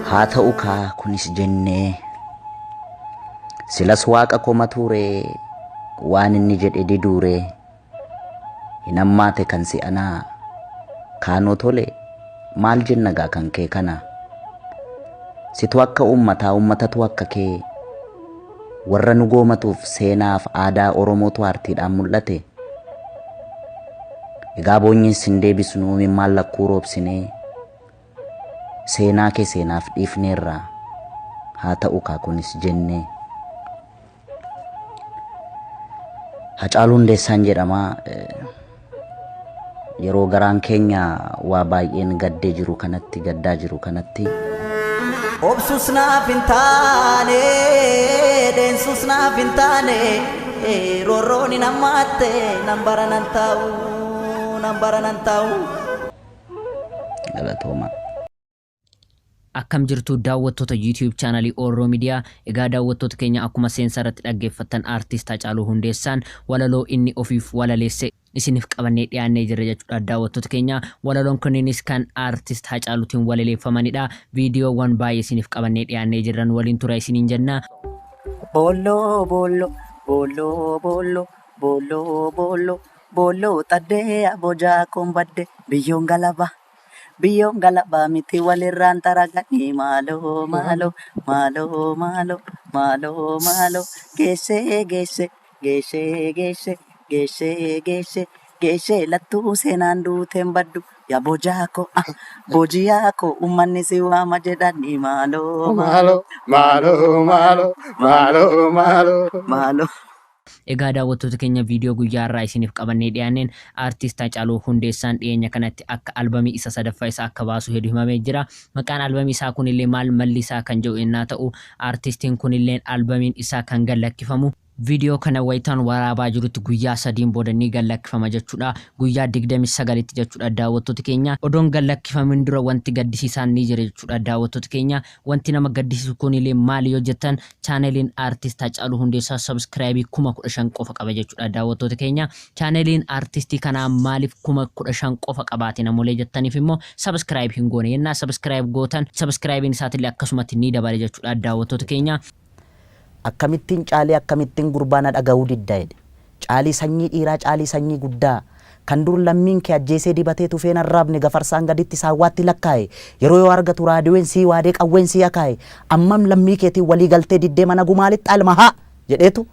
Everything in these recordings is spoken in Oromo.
Haa ta'u kaa kunis jennee silas waaqa komatuuree waan inni jedhe diduuree hin hammaate kan si'anaa kaanoo tole maal jenna gaa kan kee kana situ akka uummataa uummatatu akka kee warra nu goomatuuf seenaaf aadaa Oromootu aartiidhaan mul'ate. Egaa boonyiin sin deebisnuu mimmaan lakkuu roobsinee seenaa kee seenaaf dhiifneerra haa ta'u kaa kunis jennee. Hacaaluu Hundeessaan jedhama. Yeroo garaan keenya waa baay'een gaddee jiru kanatti gaddaa jiru kanatti. Obsus naaf hin taane, deensus naaf hin taane, roorroon hin hammaatte, nan bara nan taa'u, nan bara nan taa'u. Galatoomaa. Akkam jirtu daawwattoota YouTube chaanalii Orroo Miidiyaa. Egaa daawwattoota keenya, akkuma seensa irratti dhaggeeffattan aartist Hacaaluu Hundeessaan walaloo inni ofiif walaleesse isiniif qabannee dhiyaannee jirra jechuudha daawwattoota keenya. Walaloon kunniinis kan aartist Hacaaluutiin walaleeffamanidha. Viidiyoowwan baay'ee isiniif qabannee dhiyaannee jirran waliin tura isiniin jenna. Boolloo boolloo boolloo boolloo boolloo boolloo boolloo xaddee abojaa koon badde biyyoon galaba. Biyyoon galabaa miti walirraan xaraganii maaloo maaloo maaloo maaloo maaloo maaloo geessee geessee geessee geessee geessee geessee geessee lattuu seenaan duuteen baddu yaa bojaako bojiyaako uummanni si waama jedhanii maaloo maaloo maaloo maaloo maaloo maaloo maaloo. Egaa daawwattoota keenya, viidiyoo guyyaa irraa isiniif qabannee dhiyaanneen aartist Hacaaluu Hundeessaan dhiyeenya kanatti akka albamii isa sadaffaa isa akka baasu hedduu himamee jira. Maqaan albamii isaa kunillee maal malli isaa kan jedhu innaa ta'u, aartistiin kunillee albamiin isaa kan gallakkifamu viidiyoo kana wayitaan waraabaa jirutti guyyaa 3n booda ni gallakkifama jechuudha. Guyyaa 29tti jechuudha daawwattoota keenya. Odoon gallakkifamin dura wanti gaddisiisaan ni jira jechuudha daawwattoota keenya. Wanti nama gaddisiisu kunillee maali yoo jettan, chaaneliin aartist Hacaaluu Hundeessaa subscribe 15,000 qofa qaba jechuudha daawwattoota keenya. Chaaneliin aartistii kanaa maaliif 15,000 qofa qabaate namolee jettaniif immoo subscribe hin goone. Yennaa subscribe gootan subscribein isaatillee akkasumatti ni dabala jechuudha daawwattoota keenya. Akkamittiin caalii akkamittiin gurbaa na dhaga'uu didda jedhe. Caalii sanyii dhiiraa caalii sanyii guddaa kan dur lammiin kee ajjeesee dibatee tufeen arraabne gafarsaan gaditti saawwaatti lakkaa'e yeroo yoo argatu raadiyoon sii waadee qawween sii akaa'e ammam lammii keetiin walii galtee diddee mana gumaalitti alma haa jedheetu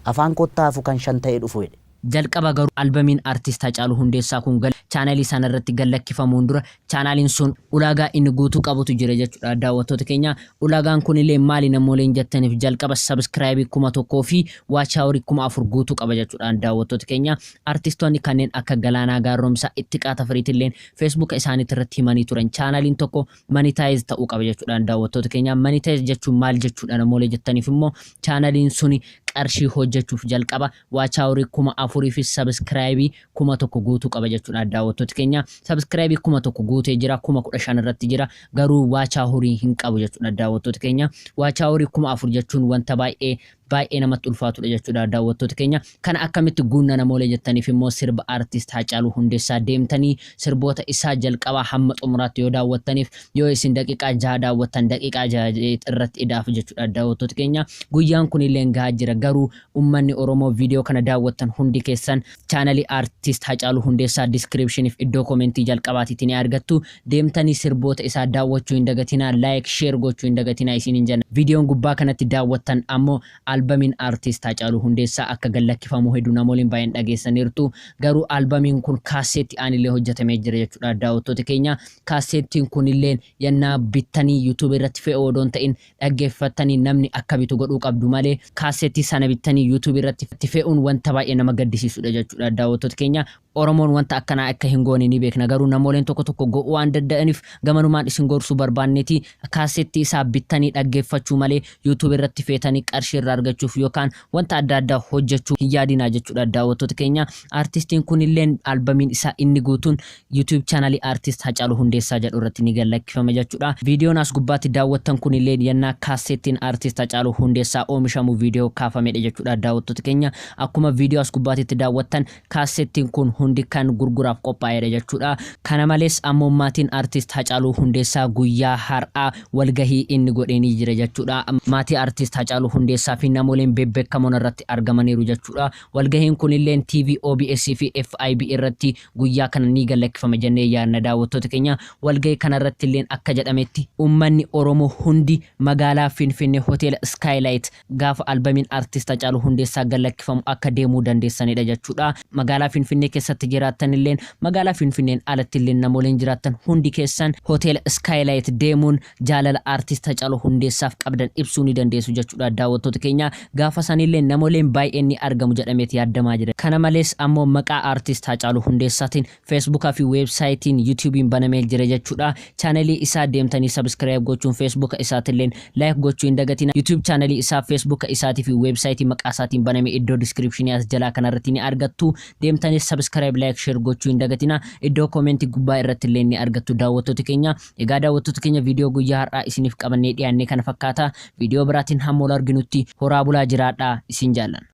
afaan koottaa hafu kan shan ta'ee dhufu jedhe. Jalqaba garuu albamiin aartist Hacaaluu Hundeessaa kun chaanalii sana irratti gallakkifamuun dura chaanaliin sun ulaagaa inni guutuu qabutu jira jechuudha daawwattoota keenya. Ulaagaan kunillee maali namooleen jettaniif, jalqaba subscribe 1000 fi watch hour 4000 guutuu qaba jechuudha daawwattoota keenya. Artistoonni kanneen akka Galaanaa Gaaromsaa, Ittiqaa Tafariitilleen Facebook isaaniitti irratti himanii turan. Chaanaliin tokko monetize ta'uu qaba jechuudha daawwattoota keenya. Monetize jechuun maal jechuudha namoolee jettaniif immoo, chaanaliin suni qarshii hojjechuuf jalqaba watch hour 4000 fi subscribe 1000 guutuu qaba jechuudha daawwattoota keenya. Subscribe 1000 guutee jira, 15,000 irratti jira, garuu watch hour hin qabu jechuudha daawwattoota keenya. Watch hour 4000 jechuun wanta baay'ee baay'ee namatti ulfaatudha jechuudha daawwattoota keenya. Kana akkamitti guunna namoolee jettaniif immoo, sirba aartist Hacaaluu Hundeessaa deemtanii sirboota isaa jalqabaa hamma xumuraatti yoo daawwattaniif, yoo isin daqiiqaa 6 daawwattan daqiiqaa 6 irratti idaaf jechuudha daawwattoota keenya. Guyyaan kunillee gahaa jira, garuu ummanni Oromoo viidiyoo kana daawwattan hundi keessan chaanalii aartist Hacaaluu Hundeessaa descriptioniif iddoo commentii jalqabaatiitti ni argattu. Deemtanii sirboota isaa daawwachuu hin dagatinaa, like, share gochuu hin dagatinaa isiniin jenna. Viidiyoon gubbaa kanatti daawwattan ammoo albamiin aartist Hacaaluu Hundeessaa akka gallakkifamu hedduu namooliin baay'een dhageessaniirtu. Garuu albamiin kun kaasseetti aanillee hojjetamee jira jechuudha daawwattoota keenya. Kaasseettiin kunillee yennaa bittanii YouTube irratti fe'uu odoo hin ta'in dhaggeeffattanii namni akka bitu godhuu qabdu malee, kaasseettii sana bittanii YouTube irratti fe'uun wanta baay'ee nama gaddisiisudha jechuudha daawwattoota keenya. Oromoon wanta akkanaa akka hin goone ni beekna, garuu namooleen tokko tokko go'uu waan danda'aniif gamanumaan isin gorsuu barbaanneeti kaasseettii isaa bittanii dhaggeeffachuu malee YouTube irratti feetanii qarshii irraa argachuu argachuuf yookaan wanta adda addaa hojjechuu hin yaadinaa jechuudha daawwattoota keenya. Artistiin kunilleen albamiin isaa inni guutuun YouTube chaanalii Artist Hacaaluu Hundeessaa jedhu irratti ni gallakkifama jechuudha. Viidiyoon as gubbaatti daawwattan kunilleen yennaa kaaseettiin Artist Hacaaluu Hundeessaa oomishamu viidiyoo kaafamedha jechuudha daawwattoota keenya. Akkuma viidiyoo as gubbaatti daawwattan kaaseettiin kun hundi kan gurguraaf qophaa'edha jechuudha. Kana malees ammoo maatiin Artist Hacaaluu Hundeessaa guyyaa har'aa walgahii inni godheenii jira jechuudha. Maatii Artist Hacaaluu Hundeessaa fi namoleen bebbeekamoon irratti argamaniiru jechuudha. Walgahiin kunilleen TV OBS fi FIB irratti guyyaa kana ni gallakkifama jennee yaadna daawwattoota keenya. Walgahii kanarratti illeen akka jedhametti uummanni Oromoo hundi magaalaa Finfinnee hoteela Skylight gaafa albamiin Artist Hacaaluu Hundeessaa gallakkifamu akka deemuu dandeessanidha jechuudha. Magaalaa Finfinnee keessatti jiraattan illeen magaalaa Finfinneen alatti illeen namoleen jiraattan hundi keessan hoteela Skylight deemuun jaalala Artist Hacaaluu Hundeessaaf qabdan ibsuu ni dandeessu jechuudha daawwattoota keenya. Gaafa sanillee namoleen baay'een ni argamu jedhameeti yaadamaa jira. Kana malees ammoo maqaa Artist Hacaaluu Hundeessaatiin Feesbuukaa fi weebsaayitiin YouTuubiin banamee jira jechuudha. Chaanalii isaa deemtanii subscribe gochuun Feesbuuka isaatilleen like gochuu hin dagatina. YouTube chaanalii isaa Feesbuuka isaatii fi weebsaayitii maqaa isaatiin baname iddoo diskiripshinii as jalaa kanarratti ni argattu. Deemtanii subscribe, like, share gochuu hin dagatina. Iddoo koomentii gubbaa irratti illee ni argattu daawwattoota keenya. Egaa daawwattoota keenya viidiyoo guyyaa har'aa isiniif qabannee dhiyaannee kana fakkaata. Viidiyoo biraatiin hamma wal arginutti horaa bulaa jiraadhaa isin jaallanna.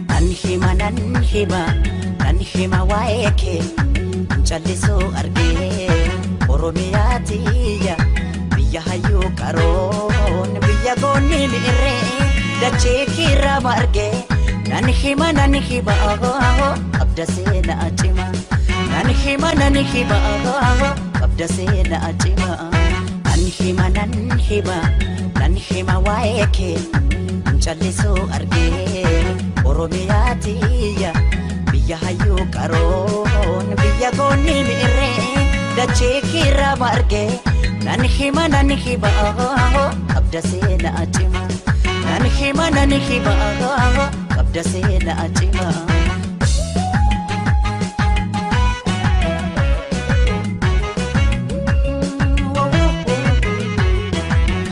Nan hima nan hima nan hima waa'ee kee callisuu argee Oromiyaa tiyya biyya hayyuu qaroon biyya goonni mi'irree dachee kiirraa margee nan hima nan hima qabda seenaa cima nan hima nan hima qabda seenaa cima nan hima nan hima nan hima waa'ee kee callisuu argee Oromiyaa tiyya biyya hayyuu qaroon biyya goonni mi'irree dachee kiirraa margee nan hima nan hima qabda seenaa cima nan hima nan hima qabda seenaa cima.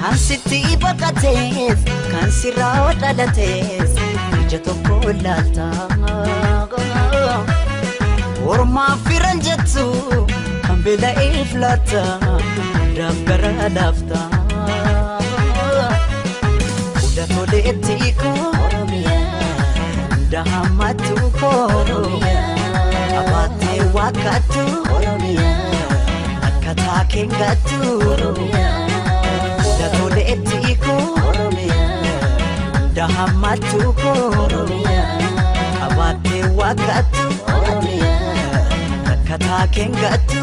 Kan sitti baqatees kan sirraa dhalatees ija tokko ilaalta. Ormaa firan jettu kan beela'eef laata hundaaf gara laafta. Hunda toleetti koo hunda hammattu koo qabaattee waakkattu akka taakeen gattu. Hunda toleetti koo hunda hammattu koo qabaattee waakkattu akka taakeen gattu.